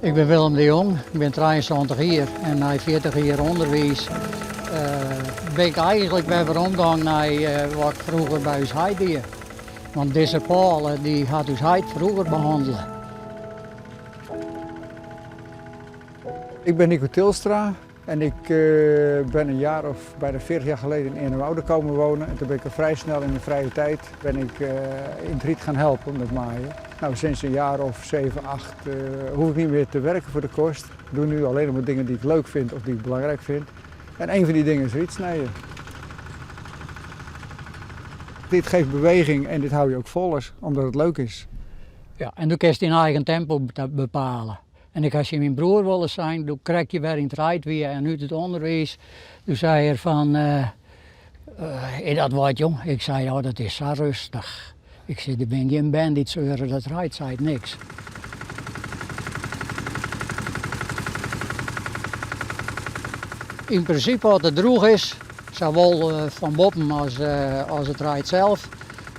Ik bin Willem de Jong, ik bin 73 jier en nei 40 jier ûnderwiis bin ik eigenlik wer weromgong nei wat ik froeger by ús heit die. Want dizze pôle dy hat ús heit froeger behannele. Ik ben Nico Tilstra en ik ben een jaar of bijna 40 jaar geleden in Eernewoude komen wonen. En toen ben ik al vrij snel in mijn vrije tijd ben ik in het riet gaan helpen met maaien. Nou, sinds een jaar of 7, 8 hoef ik niet meer te werken voor de kost. Ik doe nu alleen nog maar dingen die ik leuk vind of die ik belangrijk vind. En een van die dingen is riet snijden. Dit geeft beweging en dit hou je ook vol, omdat het leuk is. Ja, en doe kinst dyn eigen tempo bepale. En ik ha tsjin myn broer wolris sein, doe krekt je wer yn it reid wie en út it ûnderwiis, doe sei er fan, is dat wat jong? Ik sei, oh dat is sa rêstich. Ik sei, der binne gjin bern dy't seure, dat reid seit niks. Yn prinsipe as it drûch is, sawol fan boppen as as it reid sels,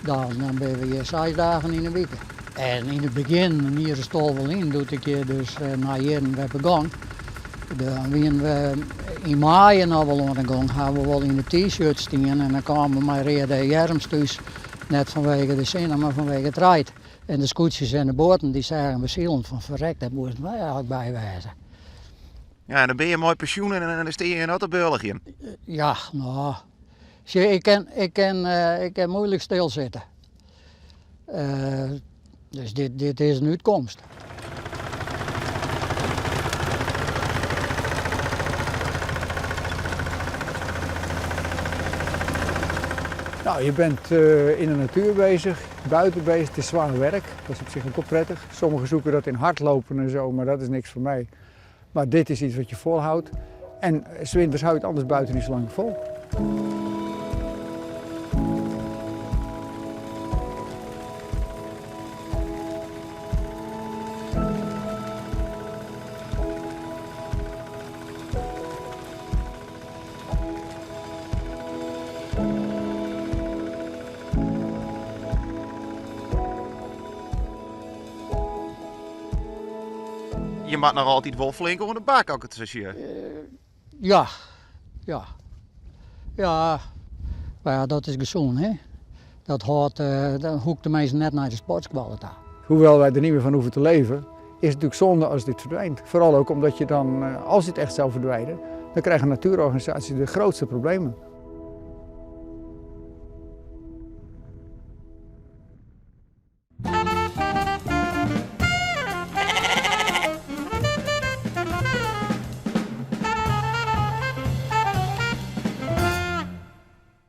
dan binne we hjir seis dagen yn 'e wike. En yn it begjin, in jier as 12 lyn, doe't ik hjir dus nei jierren wer begûn, dan wienen we yn maaie noch wol oan de gong, hawwe we wol yn de t-shirt stien en dan kamen we mei reade earms thús, net fanwege de sinne, mar fanwege it reid. En de skûtsjes en de boaten dy seagen we silen fan ferrek, dêr moasten wy eigentlik by wêze. Ja, en dan binne je mei pensjoen en dan stean je noch te bealgjen. Ja, no, sjoch, ik kin, ik kin, ik kin moeilik stilsitte. Dus dit, dit is in útkomst. Nou, je bent in de natuur bezig, buiten bezig, het is zwaar werk. Dat is op zich ook wel prettig. Sommigen zoeken dat in hardlopen en zo, maar dat is niks voor mij. Maar dit is iets wat je volhoudt. En 's winters hou je het anders buiten niet zo lang vol. Je moat noch altyd wol flink oan de bak, as ik it sa sjoch. Ja, ja. Ja, mar ja, dat is gesûn, hè. Dat hâldt, dan hoecht de minsken net nei de sportskoalle ta. Hoewel wij er niet meer van hoeven te leven, is het natuurlijk zonde als dit verdwijnt. Vooral ook omdat je dan, als dit echt zou verdwijnen, dan krijgen natuurorganisaties de grootste problemen.